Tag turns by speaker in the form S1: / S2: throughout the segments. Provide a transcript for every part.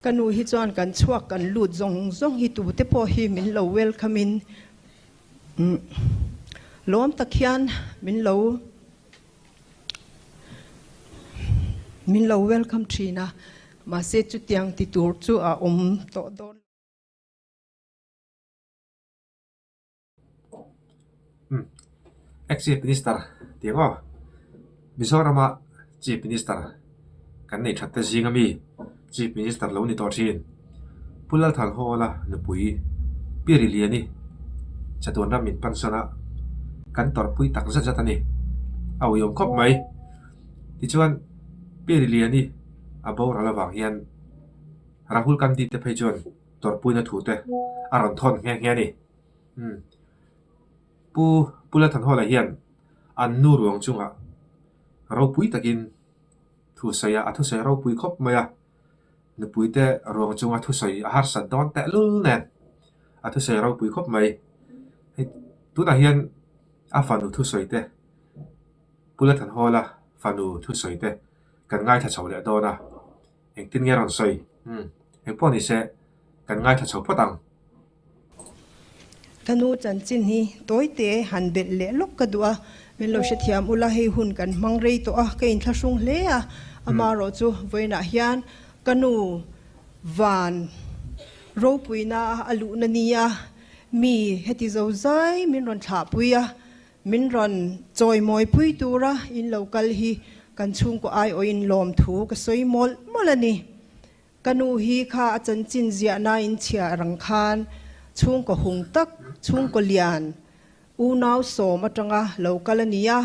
S1: Ka nu hi chuan kan chhuak kan lut zawng zawng hi tute pawh hi min lo welcome in lawm tak hian min lo min lo welcome thin a, mahse chutiang ti tur chu a awm tawh dawn lo.
S2: Ex Chief Minister tih ang aw. Mizorama Chief Minister kan nei that te zing ami Chief Minister lo ni tawh thin. Pu Lalthanhawla nupui Pi Riliani chatuan ram min pansan a kan tawrhpui tak zet zet a ni. A uiawm khawp mai. Tichuan Pi Riliani a boral avang hian Rahul Gandhi te phei chuan tawrhpuina thu te a rawn thawn nghe nghe a ni. Umm Pu Pu Lalthanhawla hian an nu ruang chungah ropui takin thu sawi a, a thusawi ropui khawp mai a, nupui te ruang chunga thusawi a harsat dawn tehlul nen a thusawi ropui khawp mai. Hei tunah hian a fanu thusawi te Pu Lalthanhawla fanu thusawi te kan ngaithla chho leh dawn a. Engtin nge rawn sawi? Umm, engpawh ni se, kan ngaithla chho phawt ang.
S1: Ka nu chanchin hi tawite han belh leh lawk ka duh a, min lo hrethiam ula hei hun kan hmang rei tawh a, ka inthlahrung hle a, amaherawh chu vawiinah hian ka nu van ropuina a luhna nia mi heti zozai min rawn thlahpui a, Min rawn chawimawipui tura in lo kal hi kan chhungkaw aiawhin lawmthu ka sawi mawlh mawlh a ni. Ka nu hi kha a chanchin ziahna in chhia rang khan chhungkaw hung tak, chhungkaw lian, unau sawm atanga lo kal a ni a,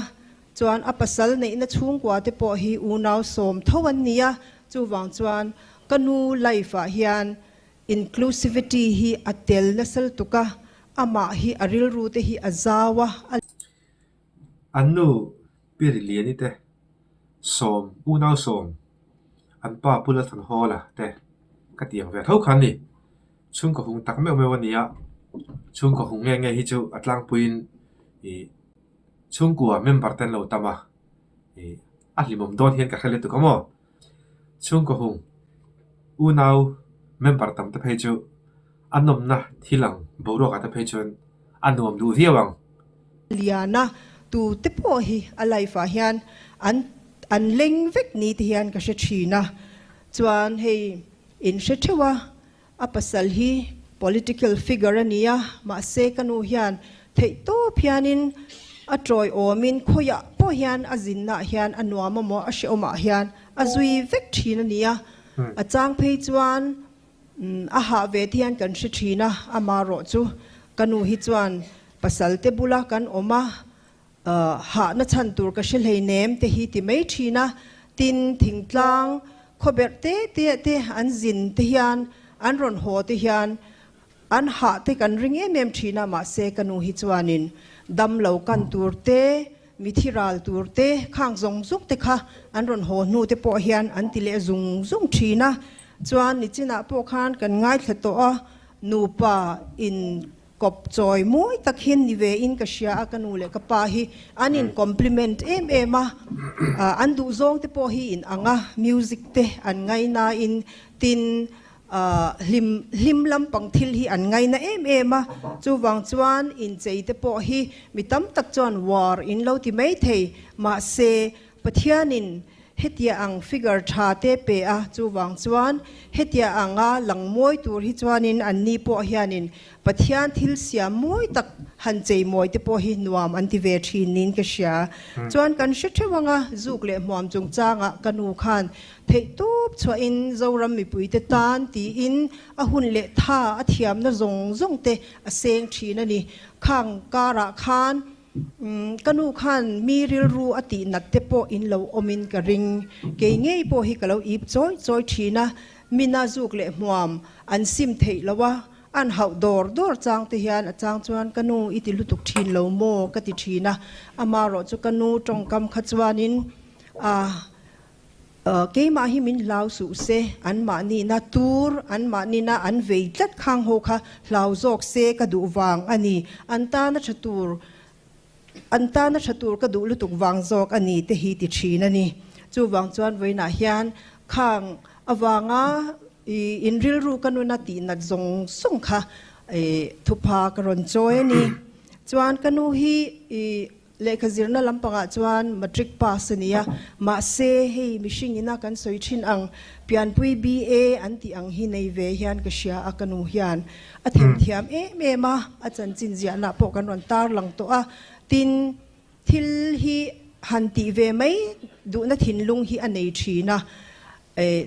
S1: chuan a pasal neihna chhungkua te pawh hi unau sawm tho an ni a, chuvang chuan ka nu life ah hian Inclusivity hi a tel nasa lutuk a, amah hi a rilru te hi a zau a, a.
S2: An nu Pi Riliani te sawm, unau sawm, an pa Pu Lalthanhawla te ka ti ang ve tho khan ni. Chhungkaw hung tak meuh meuh a ni a, chhungkaw hung nge nge hi chu a tlangpuiin ih chhungkua member te an lo tam a, ih a hlimawm dawn hian ka hre lutuk a maw. Chhungkaw hung unau member tam te phei chu a nawmna thil ang boruak ah te phei chuan a nuam duh viau ang.
S1: Liana tu te pawh hi a life ah hian an an leng vek ni te hian ka hre thin a, chuan hei in hre theuh a A pasal hi political figure a ni a, mahse ka nu hian theihtawp hianin a tawiawmin khawiah pawh hian a zinnaah hian a nuam amaw a hrehawmah hian a zui vek thin a ni a. A chang phei chuan a hah ve te hian kan hre thin a, amarawh chu ka nu hi chuan pasal te bula kan awm a, Hahna chhan tur ka hre hleinem te hi ti mai thin a, tin thingtlang khawberh te te te an zin te hian an rawn haw te hian an hah te kan ring em em thin a, mahse ka nu hi chuanin dam lo kan tur te, mithi ral tur te, khang zawng zawng te kha an rawn haw hnu te pawh hian an ti leh zung zung thin a, chuan nichinah pawh khan kan ngaithla tawh a, nupa in Kawp chawi mawi tak hian ni ve in ka hria a, ka nu leh ka pa hi an in compliment em em a, an duhzawng te pawh hi in ang a, music te an ngaina in tin hlim hlim lampang thil hi an ngaina em em a, chuvang chuan inchei te pawh hi mi tam tak chuan war in lo ti mai thei, mahse Pathianin Hetia ang figure tha te pe a, chuvang chuan hetia anga lang mawi tur hi chuanin anni pawh hianin Pathian thil siam mawi tak han chei mawi te pawh hi nuam an ti ve thin niin ka hria. Chuan kan hre theuh anga zuk leh hmuam chungchangah ka nu khan theihtawp chhuahin Zoram mipuite tan tiin a hun leh tha a thiamna zawng zawng te a seng thin a ni. Khang karah khan Ka nu khan mi rilru a tih nat te pawh in lo awmin ka ring. Kei ngei pawh hi ka lo ip chawi chawi thin a, mina zuk leh hmuam an sim theih lo a, an hauh dawr dawr chang te hian a chang chuan ka nu i ti lutuk thin lo maw ka ti thin a, amarawh chu ka nu tawngkam kha chuanin a Keimah hi min hlau suh se, anmahnihna tur, anmahnihna an vei tlat khang ho kha hlau zawk se ka duh vang a ni, an tana tha tur, an tana tha tur ka duh lutuk vang zawk a ni te hi ti thin a ni. Chuvang chuan vawiinah hian khang avanga. I in rilru ka nuna tihnat zawng zawng kha thupha ka rawn chawi a ni. Chuan ka nu hi i lehkha zirna lampangah chuan matric pass a ni a, mahse hei mihring ina kan sawi thin ang pianpui BA an tih ang hi nei ve hian ka hria a, ka nu hian a themthiam em em a, a chanchin ziahna pawh kan rawn tarlang tawh a, tin Thil hi han tih ve mai duhna thinlung hi a nei thin a,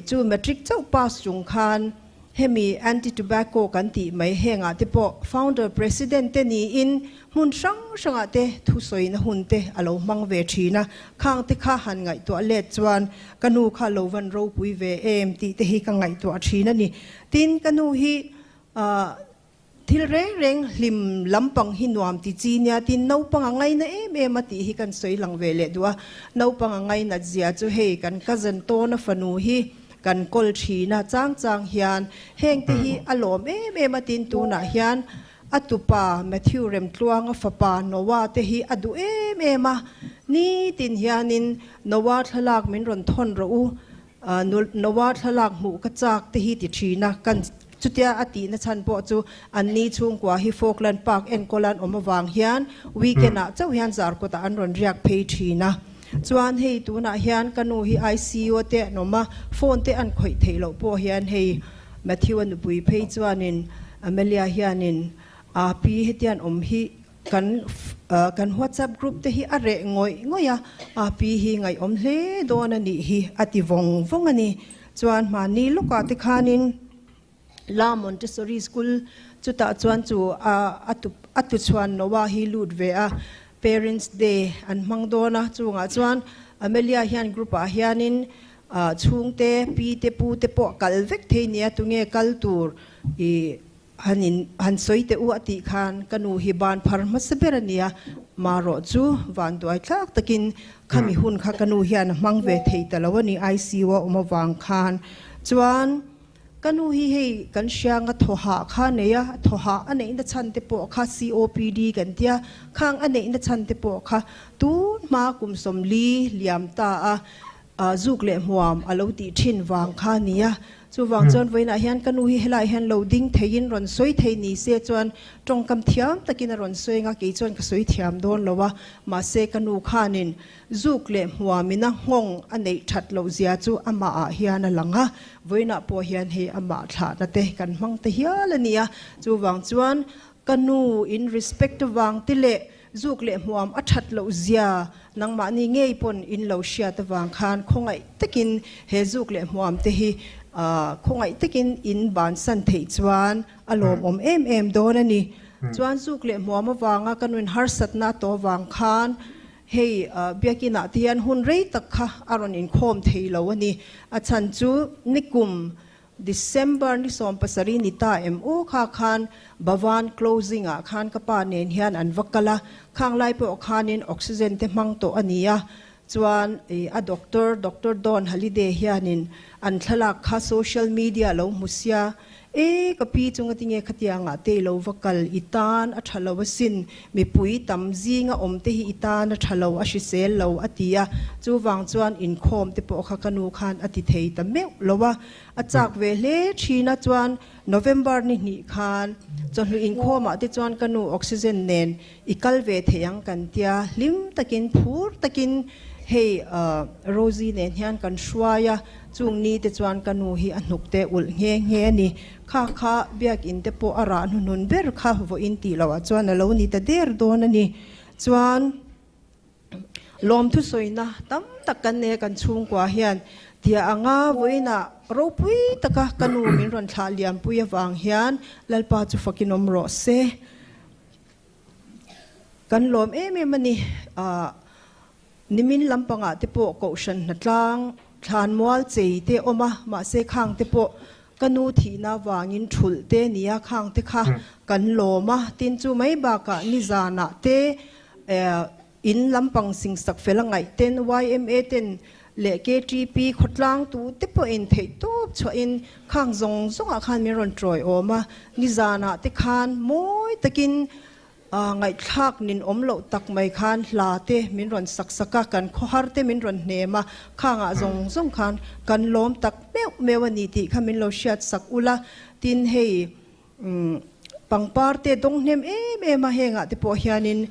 S1: chu matric chauh pass chung khan hemi anti tobacco kan tih mai hengah te pawh founder president te niin hmun hrang hrangah te thusawina hun te a lo hmang ve thin a, khang te kha han ngaihtuah let chuan ka nu kha lo van ropui ve em tih te hi ka ngaihtuah thin a ni. Tin, ka nu hi Thil reng reng hlim lampang hi nuam ti chi nia tin naupang a ngaina em em a tih hi kan sawi lang ve leh duh a. Naupang a ngainat zia chu hei kan cousin tawna fanu hi kan kawl thin a, chang chang hian heng te hi a lawm em em a tin tunah hian a tupa Matthew Remtluanga fapa Noah te hi a duh em em a. Nitin hianin Noah thlalak min rawn thawn rawh u Noah thlalak hmuh ka chak te hi ti thin a, kan chutia a tihna chhan pawh chu anni chhungkua hi Falkland Park enkawl an awm avang hian weekend ah chauh hian Zarkawtah an rawn riak phei thin a. Chuan hei tunah hian ka nu hi ICU te an awm a, phone te an khawih theih loh pawh hian hei Matthew-a nupui phei chuanin Amelia hianin a pi hetian awm hi Kan kan WhatsApp group te hi a reh ngawih ngawih a, a pi hi ngaihawm hle dawn a nih hi a ti vawng vawng a ni. Chuan hmanni lawkah te khanin La Montessori School chutah chuan chu a a tuchhuan Noah hi lut ve a, Parents Day an hmang dawn a, chungah chuan Amelia hian group ah hianin chhungte pi te pu te pawh kal vek thei nia tunge kal tur i Han in han sawi teh u a tih khan ka nu hi ban phar hmasa ber a nia, marawh chu vanduai thlak takin khami hun kha ka nu hian a hmang ve thei ta lo a ni ICU a awm avang khan. Chuan ka nu hi hei kan hrianga thawhah kha a nei a, thawhah a neihna chhan te pawh kha COPD kan tia, khang a neihna chhan te pawh kha tun hma kum 40 liam ta a, Zuk leh hmuam a lo tih thin vang kha a ni a. Chuvang chuan vawiinah hian ka nu hi helaiah hian lo ding theiin rawn sawi thei ni se chuan tawngkam thiam takin a rawn sawi anga kei chuan ka sawi thiam dawn lo a. Mahse ka nu khanin zuk leh hmuamin a nghawng a neih that loh zia chu amahah hian a lang a. Vawiinah pawh hian hei amah thlahna te kan hmang ta hial a ni a. Chuvang chuan ka nu in respect vang te leh Zuk leh hmuam a that loh zia nangmahni ngei pawn in lo hriat avang khan khawngaih takin he zuk leh hmuam te hi khawngaih takin in bansan theih chuan a lawmawm em em dawn a ni. Chuan zuk leh hmuam avanga ka nun harsatna a tawh avang khan hei biakinah te hian hun rei tak kha a rawn inkhawm thei lo a ni. A chhan chu nikum December ni 17 ni ta em u kha khan Bhavan closing ah khan ka pa nen hian an va kal a, khang lai pawh khanin oxygen te hmang tawh a ni a, chuan a doctor Doctor Don Halliday hianin an thlalak kha social media lo hmu sia, E ka pi chunga tinge khatiangah te i lo va kal, i tan a tha lo asin, mipui tam zinga awm te hi i tan a tha lo, a hrisel lo a ti a, chuvang chuan inkhawm te pawh kha ka nu khan a ti thei ta meuh lo a. A chak ve hle thin a, chuan November ni hnih khan chawhnu inkhawmah te chuan ka nu oxygen nen i kal ve thei ang kan tia, hlim takin phur takin hei Rosie nen hian kan hruai a, chung ni te chuan ka nu hi a hnuk te ulh nghe nghe a ni. Kha kha biakin te pawh a rah hnuhnun ber kha vawiin tih loh ah chuan a lo ni ta der dawn a ni. Chuan. Lawmthu sawina tam tak kan nei a kan chhungkua hian tia anga vawiinah ropui taka ka nu min rawn thlah liampui avang hian Lalpa chu fakin awm rawh se. Kan lawm em em a ni. Nimin lampangah te pawh Kohhran hnatlang thlanmual chei te awm a, mahse khang te pawh ka nu thihna avangin thulh te nia khang te kha kan lawm a, tin chu mai bakah nizanah te In lampang singsak fel a ngaih ten yma ten leh KTP khawtlang tu te pawhin theih tawp chhuahin khang zawng zawngah khan min rawn tawi awm a, nizanah te khan mawi takin. Ngaihthlak nin awm loh tak mai khan hla te min rawn sak sak a, kan khawhar te min rawn hnem a, khangah zawng zawng khan kan lawm tak meuh meuh a ni tih kha min lo hriat sak ula. Tin, hei pangpar te dawng hnem em em a, hengah te pawh hianin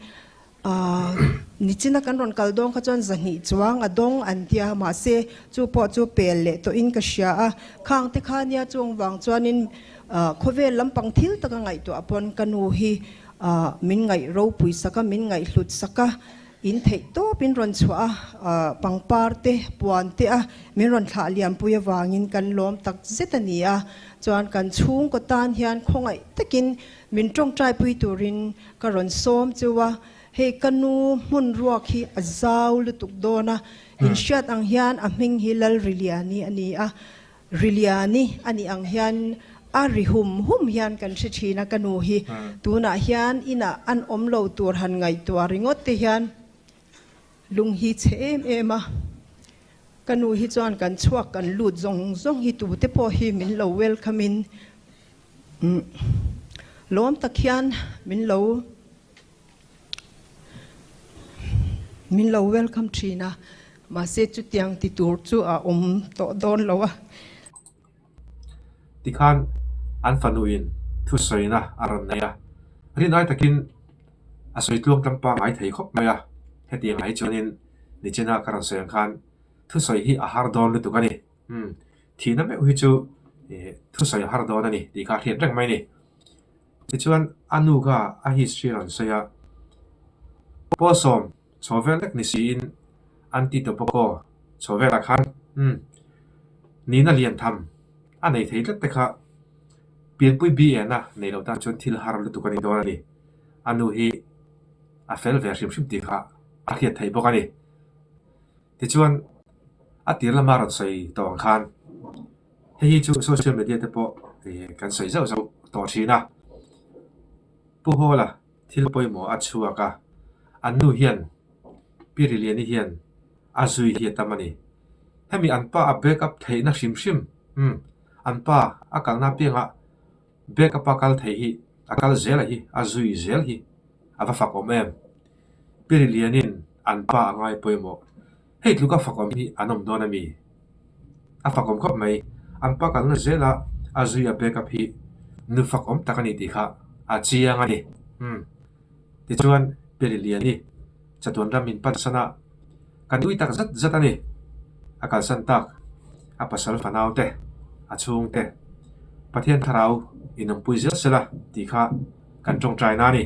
S1: Nichina kan rawn kal dawn kha chuan zahnih chuang a dawng an tia mahse chu pawh chu pel leh tawhin ka hria a, khang te kha nia chung vang chuanin khawvel lampang thil taka ngaihtuah pawn ka nu hi min ngaih ropui sak a, min ngaih hlut sak a, in theih tawp in rawn chhuah a, pangpar te puan te a min rawn thlah liampui avangin kan lawm tak zet a ni a, chuan kan chhungkaw tan hian khawngaih takin min tawngtaipui turin Ka rawn sawm cheu a, hei ka nu hmun ruak hi a zau lutuk dawn a, in hriat ang hian a hming hi Lalriliani a ni a, Riliani a nih ang hian a ri hum hum hian kan hre thin a ka nu hi tunah hian inah an awm lo tur han ngaihtuah ringawt te hian lung hi chhe em em a, ka nu hi chuan kan chhuak kan lut zawng zawng hi tute pawh hi min lo welcome in Lawm tak hian min lo min lo welcome thin a, mahse chutiang ti tur chu a awm tawh dawn lo a.
S2: Tikhan an fanuin thusawina a rawn nei a, rinai takin a sawi tluang tlang pangngai thei khawp mai a, hetiang ah hi chuanin nichina ka rawn sawi ang khan thusawi hi a har dawn lutuk a ni. Umm, thihna meuh hi chu thusawi a har dawn a ni tih kha a hriat reng mai a ni. Tichuan a nu kha a history a rawn sawi a, Pawlsawm chho vel lek ni siin an ti tawh bawk aw, chho velah khan umm nihna lian tham a nei thei tlat te kha pianpui bi ena nei loh tan chuan thil har lutuk a ni dawn a ni. A nu hi a fel ve hrim hrim tih kha a hriat theih bawk a ni. Tichuan, a tir lama rawn sawi tawh ang khan hei hi chu social media te pawh kan sawi zauh zauh tawh thin a. Pu Hawla thil pawimawh a chhuak a, an nu hian Pi Riliani hian a zui hi a tam a ni. Hemi an pa a back up theihna hrim hrim, umm, an pa a kalna apiangah back up a kal thei hi, a kal zel a hi, a zui zel hi a va fak awm em. Pi Rilianin an pa a ngai pawimawh. Hei tluka fakawm hi an awm dawn a mi? A fakawm khawp mai. An pa kalna zela a zui a back up hi nu fakawm tak a ni tih kha a chiang a ni. Umm. Tichuan Pi Riliani chatuan ram min pansan a, kan ui tak zat zat a ni. A kalsan tak a pasal fanau te, a chhung te, Pathian thlarau inawmpui zel sela tih kha kan tawngtaina a ni.